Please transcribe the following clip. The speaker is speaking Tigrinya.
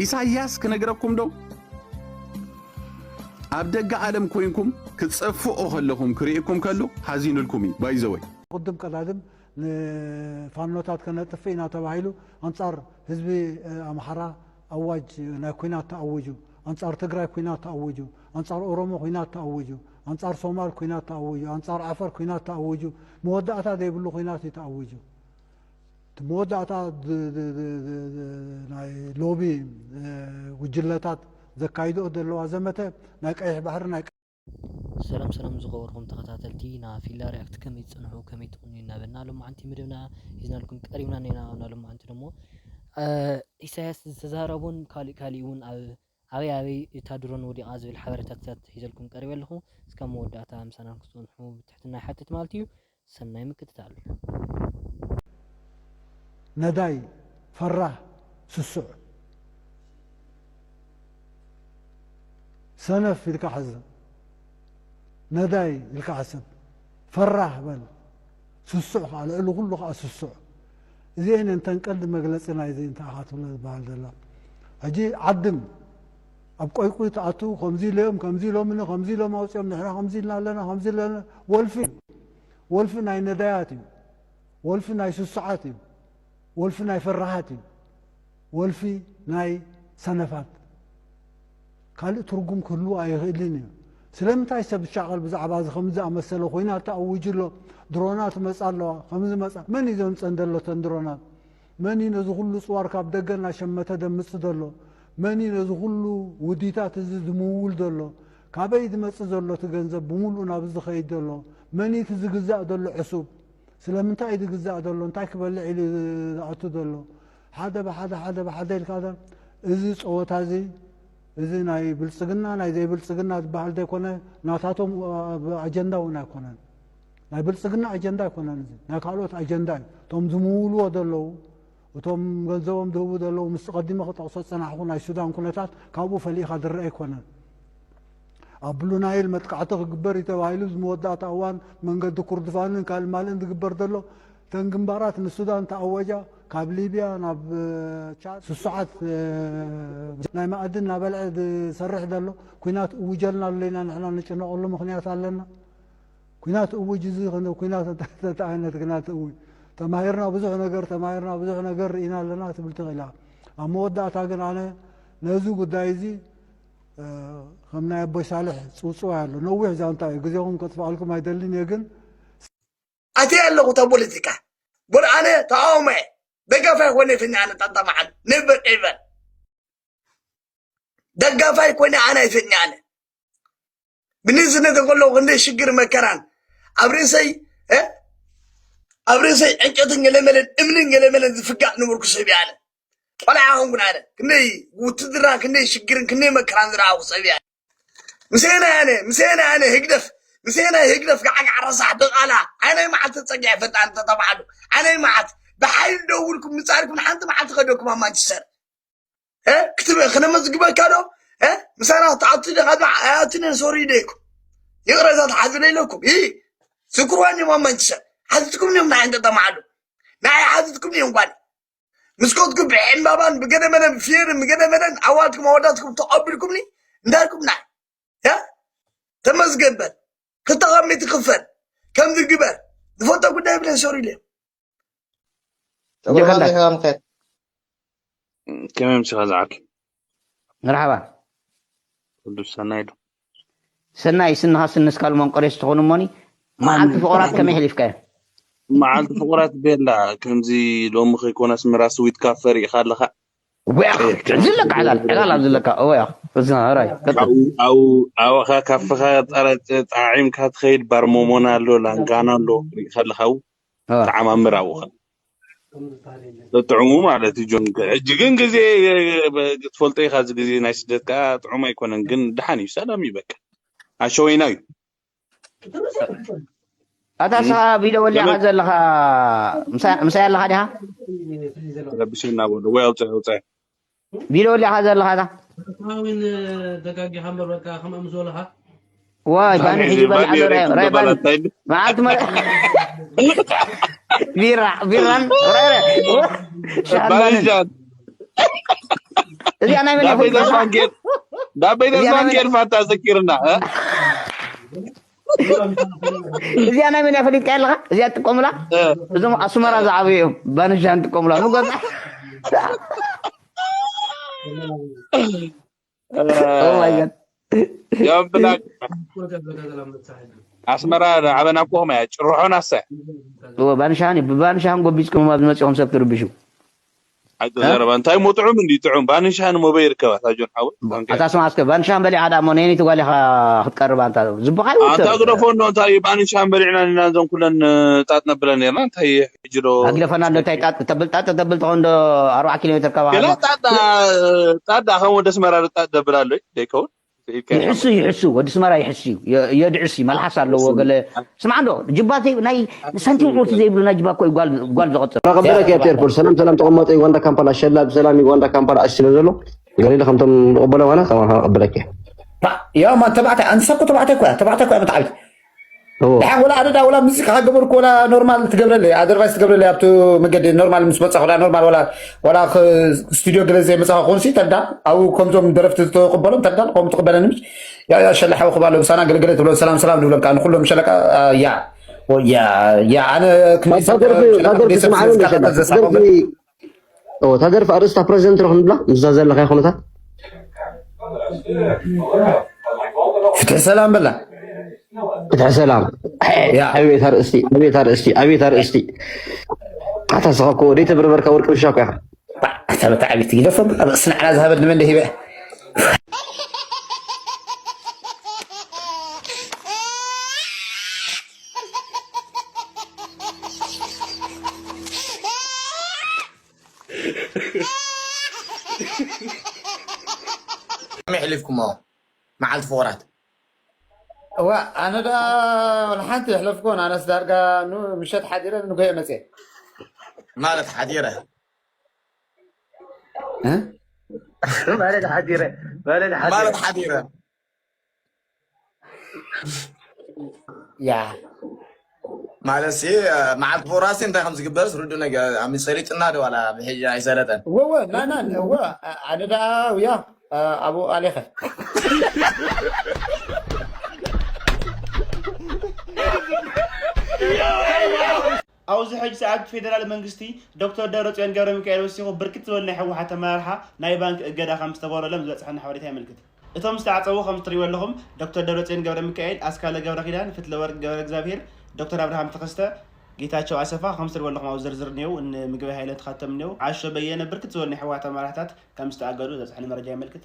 ኢሳያስ ክነግረኩም ዶ? ኣብ ደገ ዓለም ኮይንኩም ክትጸፍኦ ከለኹም ክርእየኩም ከሎ ሓዚንልኩም እዩ። ባይዘወይ ቅድም ቀዳድም ንፋኖታት ከነጥፍእ ኢና ተባሂሉ ኣንጻር ህዝቢ ኣምሓራ ኣዋጅ ናይ ኩናት ተኣዊጁ፣ ኣንጻር ትግራይ ኩናት ተኣዊጁ፣ ኣንጻር ኦሮሞ ኩናት ተኣዊጁ፣ ኣንጻር ሶማል ኩናት ተኣዊጁ፣ ኣንጻር ዓፈር ኩናት ተኣዊጁ፣ መወዳእታ ዘይብሉ ኩናት እዩ ተኣዊጁ። እቲ መወዳእታ ናይ ሎቢ ጉጅለታት ዘካይድኦ ዘለዋ ዘመተ ናይ ቀይሕ ባሕሪ ናይ ሰላም ሰላም ዝኸበርኩም ተኸታተልቲ ና ፊላ ሪያክት ከመይ ትጸንሑ ከመይ ትቕንዩ እናበልና ሎማዓንቲ መደብና ሒዝናልኩም ቀሪብና ኔና ና ሎማዓንቲ ደሞ ኢሳያስ ዝተዛረቡን ካልእ ካልእ እውን ኣብ ኣበይ ኣበይ እታ ድሮን ወዲቓ ዝብል ሓበሬታታት ሒዘልኩም ቀሪበ ኣለኹ። እስካብ መወዳእታ ምሳና ክትጸንሑ ብትሕትና ይሓትት ማለት እዩ። ሰናይ ምክትታል። ነዳይ፣ ፈራህ፣ ስሱዕ፣ ሰነፍ ኢልካ ሕሰብ። ነዳይ ኢልካ ሕሰብ። ፈራህ በል። ስሱዕ ከዓ ልዕሊ ኩሉ ከዓ ስሱዕ። እዚአን እንተን ቀንዲ መግለፂ ናይዚ እንታይ ኢኻ ትብሎ ዝበሃል ዘሎ። ሕጂ ዓድም ኣብ ቆይቁይ ትኣቱ ከምዚ ኢሎም ከምዚ ኢሎምኒ ከምዚ ኢሎም ኣውፅኦም ንሕና ከምዚ ኢልና ኣለና ከምዚ ኣለና ወልፊ ወልፊ ናይ ነዳያት እዩ። ወልፊ ናይ ስሱዓት እዩ። ወልፊ ናይ ፈራሃት እዩ። ወልፊ ናይ ሰነፋት ካልእ ትርጉም ክህልዎ ኣይኽእልን እዩ። ስለምንታይ ሰብ ዝሻቐል ብዛዕባ እዚ ከምዚ ዝኣመሰለ ኮይና ተኣዊጁ ኣሎ፣ ድሮናት መፃ ኣለዋ፣ ከምዚ መፃ። መን እዩ ዘምፀን ዘሎ ተን ድሮናት? መን እዩ ነዚ ኩሉ ፅዋር ካብ ደገ እናሸመተ ደምፅ ዘሎ? መን እዩ ነዚ ኩሉ ውዲታት እዚ ዝምውል ዘሎ? ካበይ ዝመፅእ ዘሎ እቲ ገንዘብ ብምሉኡ ናብ ዝኸይድ ዘሎ? መን እዩ እቲ ዝግዛእ ዘሎ ዕሱብ? ስለምንታይ እዩ ዝግዛእ ዘሎ? እንታይ ክበልዕ ኢሉ ዝኣቱ ዘሎ? ሓደ ብሓደ ሓደ ብሓደ ኢልካ እዚ ፀወታ እዚ እዚ ናይ ብልፅግና ናይ ዘይብልፅግና ዝበሃል ዘይኮነ ናታቶም ኣጀንዳ እውን ኣይኮነን። ናይ ብልፅግና ኣጀንዳ ኣይኮነን። እዚ ናይ ካልኦት ኣጀንዳ እዩ። እቶም ዝምውልዎ ዘለዉ እቶም ገንዘቦም ዝህቡ ዘለዉ ምስ ቀዲመ ክጠቕሶ ዝፀናሕኩ ናይ ሱዳን ኩነታት ካብኡ ፈሊእኻ ዝረአ ኣይኮነን። ኣብ ብሉ ናይል መጥቃዕቲ ክግበር እዩ ተባሂሉ ዝመወዳእታ እዋን መንገዲ ኩርድፋንን ካልእ ማልእን ዝግበር ዘሎ እተን ግንባራት ንሱዳን ተኣወጃ ካብ ሊብያ ናብ ቻድ ስሱዓት ናይ ማእድን እናበልዐ ዝሰርሕ ዘሎ ኩናት እውጀልና ኣሎ ኢና ንሕና ንጭነቐሉ ምኽንያት ኣለና። ኩናት እውጅ እዚ ኩናት እንታይ ዓይነት ኩናት እውጅ ተማሂርና ብዙሕ ነገር ተማሂርና ብዙሕ ነገር ርኢና ኣለና ትብል ትኽእል ኣብ መወዳእታ ግን ኣነ ነዚ ጉዳይ እዚ ከም ናይ ኣቦይ ሳልሕ ፅውፅዋይ ኣሎ ነዊሕ ዛንታ እዩ ግዜኹም ከጥፍኣልኩም ኣይደልን እየ ግን ኣትየ ኣለኹ እታ ፖለቲካ በር ኣነ ተቃውሞ እየ ደጋፋይ ኮነ ይፍኒ ኣነ ጣጣ መዓል ነበር ኤቨር ደጋፋይ ኮነ ኣነ ይፍኒ ኣነ ብንእስነተ ከለኹ ክንደይ ሽግር መከራን ኣብ ርእሰይ ኣብ ርእሰይ ዕንጨትን ገለመለን እምንን ገለመለን ዝፍጋእ ነበርኩ ሰብ እየ ኣነ ቆልዓ ኹንኩን ኣነ ክንደይ ውትድራ ክንደይ ሽግርን ክንደይ መከራን ዝረኣኹ ሰብ እየ ምሴና ኣነ ምሴና ኣነ ህግደፍ ምሴና ህግደፍ ጋዓጋዕ ረሳሕ ድቓላ ኣነይ መዓልቲ ፀጊዐ ፈጣን ተተባዕሉ ኣነይ መዓት ብሓይል ደውልኩም ምፃልኩም ሓንቲ መዓልቲ ከደኩም ኣብ ማንቸስተር ክትበ ክነመዝግበካ ዶ ምሳና ክትኣቱ ዲኻ ዶ ኣይኣቱን እየ ሶሪ ኢለይኩም ይቕረታ ትሓዙ ኢለኩም ይ ዝክርዋን እዮም ኣብ ማንቸስተር ሓቲትኩም እዮም ንዓይ እንተጠማዕሉ ንዓይ ሓቲትኩም እዮም ጓል ምስ ከድኩም ብዕምባባን ብገደመደን ብፍየርን ብገደመደን ኣዋልድኩም ኣወዳትኩም ተቐቢልኩምኒ እንዳልኩም ናይ ያ ተመስገን በል ክልተ ካብ ሚእቲ ክፈል ከምዚ ግበር ዝፈልጦ ጉዳይ የብለን ሶሪ ኢለ ጀበና ከመይ ምሲኻ ዝዓርኪ መርሓባ ኩሉ ሰናይ ዶ ሰናይ ስንኻ ስንስካል መንቆሬስ ትኾኑ እሞኒ መዓልቲ ፍቑራት ከመይ ሕሊፍካዮ መዓልቲ ፍቑራት ቤላ ከምዚ ሎሚ ከይኮነ ኣስመራ ስዊት ካፈ ርኢኻ ኣለኻ ወያ ዝለካ ዕላል ዕላል ኣብ ዝለካ እወያ እዛ ራይ ቀጥል ኣብኻ ካፍኻ ጣዒምካ ትኸይድ ባርሞሞና ኣሎ ላንጋና ኣሎ ርኢኻ ኣለኻ ተዓማምር ኣብኻ ጥዑሙ ማለት እዩ ጆን ሕጂ ግን ግዜ ክትፈልጦ ኢኻ እዚ ግዜ ናይ ስደት ከዓ ጥዑም ኣይኮነን ግን ድሓን እዩ ሰላም እዩ በቃ ኣሸወይና እዩ ኣታ ስኻ ቪድዮ ወሊዕኻ ዘለኻ ምሳይ ኣለኻ ዲኻ ረብሽና በሎ ወይ ኣውፅእ ኣውፅእ ቪድዮ ወሊዕኻ ዘለኻ እታ ዊን ደጋጊኻ እምበር በቃ ከምኣ ምስ በለኻ ዋይ ባኒ ሒዙ በልዓ ዶ ራይ ባኒ መዓልቲ መ ቢራ ቢራን ራይ ራይ ሸሃማንን ባሪጃን እዚኣ ናይ መን እያ ዳበይ ፈሊጥካ? ተስፋን ጌር ዳበይ እዚኣ ናይ ተስፋን መን ጌር ፋታ ዘኪርና እ? እዚኣ ናይ መን እያ ፈሊጥካ ኣለኻ? እዚኣ ትጥቀሙላ? እ። እዞም ኣስመራ ዝዓበዩ እዮም ባንሻ ንጥቀሙላ። ንገዛ እ፣ Oh my God። ያው ብላክ ኣስመራ ዓበና ኮማ ያ ጭርሖን ኣሰ እወ፣ ባንሻን ብባንሻን ጎቢፅኩም ኣብ ዝመፅኹም ሰብ ትርብሹ። ኣይተ ዘረባ እንታይ ሞ ጥዑም እንዲ ጥዑም ባንሻን ሞበ ይርከባ ታጆን ሓወ ኣታ ስማ እስከ ባንሻን በሊዓ ዳ እሞ ነየነይቲ ጓል ኢኻ ክትቀርብ ኣንታ ዝብኻ ኣንታ ይውጥር። ግደፎ እንዶ እንታይ ባንሻን በሊዕና ኢና እዞም ኩለን ጣጥ ነብለን ነርና እንታይ ሕጂ ዶ ኣግደፈና እንዶ እንታይ ጣጥ ተብል ጣጥ ተብል ተኾን ዶ ኣርባዓ ኪሎ ሜትር ካብ ገለ ሃገር ጣጥ ጣጥ ከም ወደ ኣስመራ ጣጥ ደብል ኣሎ ደይከውን ይሕሱ ይሕሱ ወዲ ስመራ ይሕስ እዩ። የ- የድዕስ እዩ፣ መልሓስ ኣለዎ። ገለ ስማዕ እንዶ ጅባ ዘይ ናይ ሳንቲም ቁርቲ ዘይብሉ ናይ ጅባ እኮ እዩ ጓል ጓል ዘቐጽር። ረኸበለክ ኣብቲ ኤርፖርት ሰላም ሰላም ተቐመጠ ዩጋንዳ ካምፓላ ሸላ ብሰላም ዩጋንዳ ካምፓላ ኣሽ ስለ ዘሎ ገሊለ ከምቶም ንቕበሎ ዋና ከማኻ ቀበለክ ያ ማን ተባዕታይ ኣንሳ እኮ ተባዕታይ እኮ እያ ተባዕታይ እኮ እያ መትዓቢት እዎ ድሓን ወላ ኣደዳ ወላ ሙዚቃ ከገበርኩ ወላ ኖርማል ትገብረለይ ኣድርቫይስ ትገብረለይ ኣብቲ መገዲ ኖርማል ምስ መፃ ወላ ኖርማል ወላ ወላ ክ- ስቱዲዮ ገለ ዘይመፃ ኮንሲ ተዳ ኣብኡ ከምዞም ደረፍቲ ዝተቀበሎም ተዳ ከም ትቅበለኒ ምሽ ያ ያ ሸላ ሓወ ክባሎ ብሳና ገለገለ ትብሎ ሰላም ሰላም ንብሎም ከዓ ንኩሎም ሸለቃ ያ ያ ያ ኣነ ክንደይ ሰብ ታደርፊ ሸለቃ ታደርፊ ክንደይ ሰብ ስምዓኒ ስለዝካ ሸላ ዘሳቆበ ታደርፊ እዎ ታደርፊ ኣርእስታ ፕሬዚደንት ዶ ክንብላ ምስዛ ዘለካ ኩነታት ፍትሒ ሰላም በላ ፍትሒ ሰላም ያ ኣቤት ኣርእስቲ ኣቤት ኣርእስቲ ኣቤት ኣርእስቲ ኣታ ስኻ እኮ ደይ ተብርበርካ ወርቂ ብሻ እኮ ኢኻ ኣታ ብጣዕሚ ትግደፎም ኣብ ስናዕና ዝሃበኒ መን ደሂበ ከመይ ሕሊፍኩሞ መዓልቲ ፍቑራት? እዋ ኣነ ዳ ወላ ሓንቲ የሕለፍኩን ኣነስ ዳርጋ ኑ ምሸት ሓዲረ ንጎየ መፅየ ማለት ሓዲረ እ? ማለት ሓዲረ ማለት ሓዲረ ማለት ሓዲረ ያ ማለት ሲ መዓልቲ ፍቑራት ሲ እንታይ ከም ዝግበርስ ርዱ ነገር ኣሚ ሰሊጥና ዶ ዋላ ብሕጂ ኣይሰለጠን እወ እወ ናናን እወ ኣነ ደኣ ውያ ኣብኡ ኣሌኸ ኣብዚ ሕጂ ሰዓት ብፌደራል መንግስቲ ዶክተር ደብረፅዮን ገብረሚካኤል ወሲኹ ብርክት ዝበሉ ናይ ህወሓት ኣመራርሓ ናይ ባንክ እገዳ ከም ዝተገበረሎም ዝበፅሐና ሓበሬታ የመልክት። እቶም ዝተዓፀዉ ከም እትሪእዎ ኣለኹም ዶክተር ደብረፅዮን ገብረሚካኤል፣ ኣስካለ ገብረኪዳን፣ ፍትለወርቅ ገብረእግዚኣብሄር፣ ዶክተር ኣብርሃም ተኸስተ፣ ጌታቸው ኣሰፋ ከም እትሪእዎ ኣለኹም ኣብ ዝርዝር እኒው ንምግባይ ሃይለ ተኻቶም እኒው ዓሾ በየነ ብርክት ዝበሉ ናይ ህወሓት ኣመራርሓታት ከም ዝተኣገዱ ዘብፅሐኒ መረጃ የመልክት።